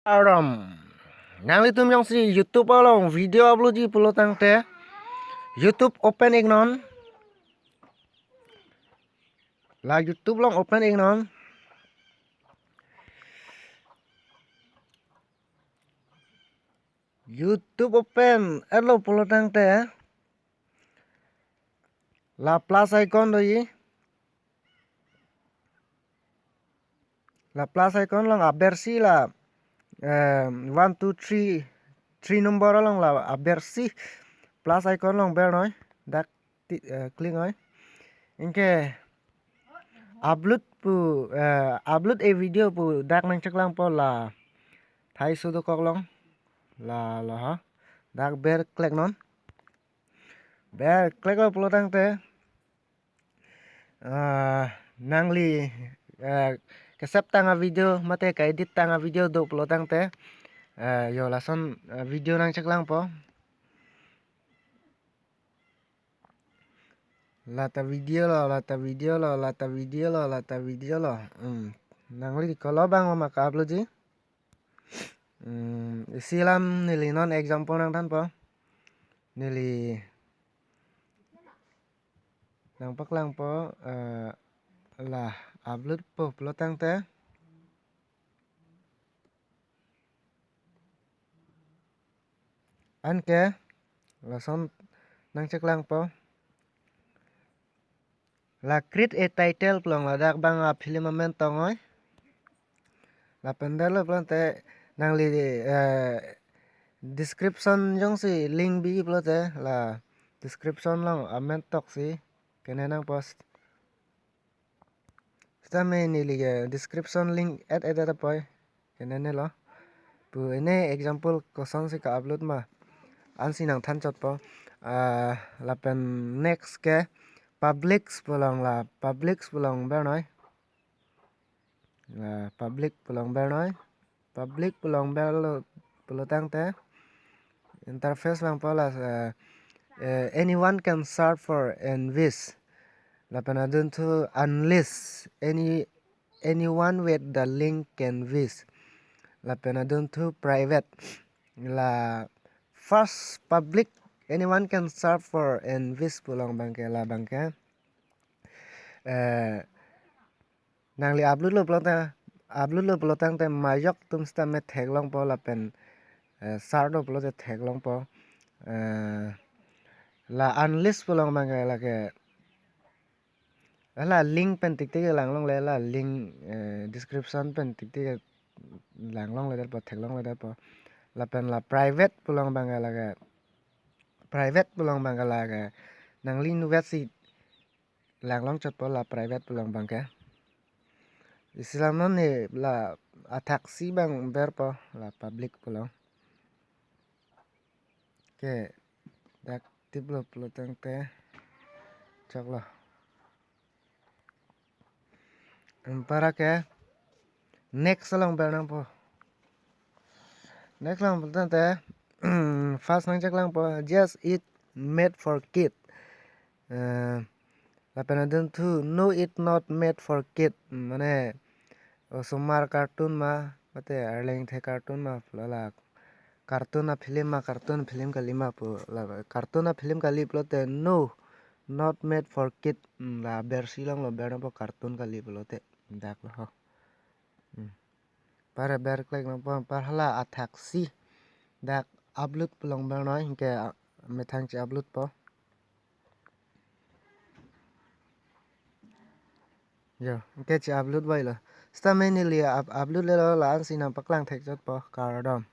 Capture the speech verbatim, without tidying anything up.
Aram. Nanglitum jongsi YouTube along video upload ji pulo tangte, YouTube open iknon. La YouTube along open iknon. YouTube open etlo pulo tangte, la plus icon doji. La plus icon along abersi la, eh, one, two, three, three number along la abersi plus icon along bernoi. Dak ti-, eh, click noi. Anke upload pu, eh, upload a video pu dak nangcheklangpo la thai sudo kok along. La, la ha. Dak ber click non. Ber click lo pulo tangte, ah, nangli, eh, kesep tang a video mate ke-edit tang a video do pulo tangte, eh, yo lason, eh, video nangcheklangpo. Lata video lo, lata video lo, lata video lo, lata video lo. Hmm. Nangli kolo bang ma ka-upload ji. Hmm, isi alam neli non example nangthanpo. Neli nangpaklangpo, eh, la upload po pulo tangte. Anke lason nangcheklangpo. La create a title pu along ladak bang a film amen tong noi. Lapen dalo pulote nangli, eh, description jongsi link bi pulote la description along amen toksi kene nang post. Sitame neli ke description link add add apoi. Kene ne lo. Pu ene example kosonsi ka-upload ma ansi nangthan chotpo. Ah, lapen next ke publics pu along la, publics pu along bernoi. La public pu along bernoi. Public pu along berlo pulo tangte interface vangpo la, eh, eh, anyone can search for and wish. Lapen adunthu unless any, anyone with the link can wish. Lapen adunthu private. La first public, anyone can search for and wish pu along bangke la bangke, eh, nangli upload lo pulote, upload lo pulo tangte majok atum sitame theklongpo lapen, eh, search lo pulote theklongpo. Eh, la unless pu along bangke lake, la link pen tiktik lang longle, la link, eh, description pen tiktik lang longle detpo, theklongle detpo. Lapen la private pu along bangke lake, private pu along bangke lake nangli inutvet si lang long chotpo la private pu along bangke. Isi alam non ne la athaksi bang berpo la public pu along. Ke dak tip lo pulo tangte choklo. Anpar ke next along ber nangpo. Next along pulo tangte first nangcheklangpo, just it made for kid. Eh, lapen adunthu, no, it not made for kid. Mane osomar cartoon ma mate arlengthe cartoon ma pulo la cartoon a film ma, cartoon film kali ma pu la, cartoon a film kali pulote no, not made for kid. Hmm, la abersi along lo ber nangpo, cartoon kali pulote. Dak lo ho. Hmm. Anpar ber click nangpo, anpar hala athaksi dak upload pu along bernoi, anke, ah, methang che-upload po. Yo, anke che-upload vailo. Sitame neli up-, upload lelo, la ansi nangpaklang thek chotpo, kardom.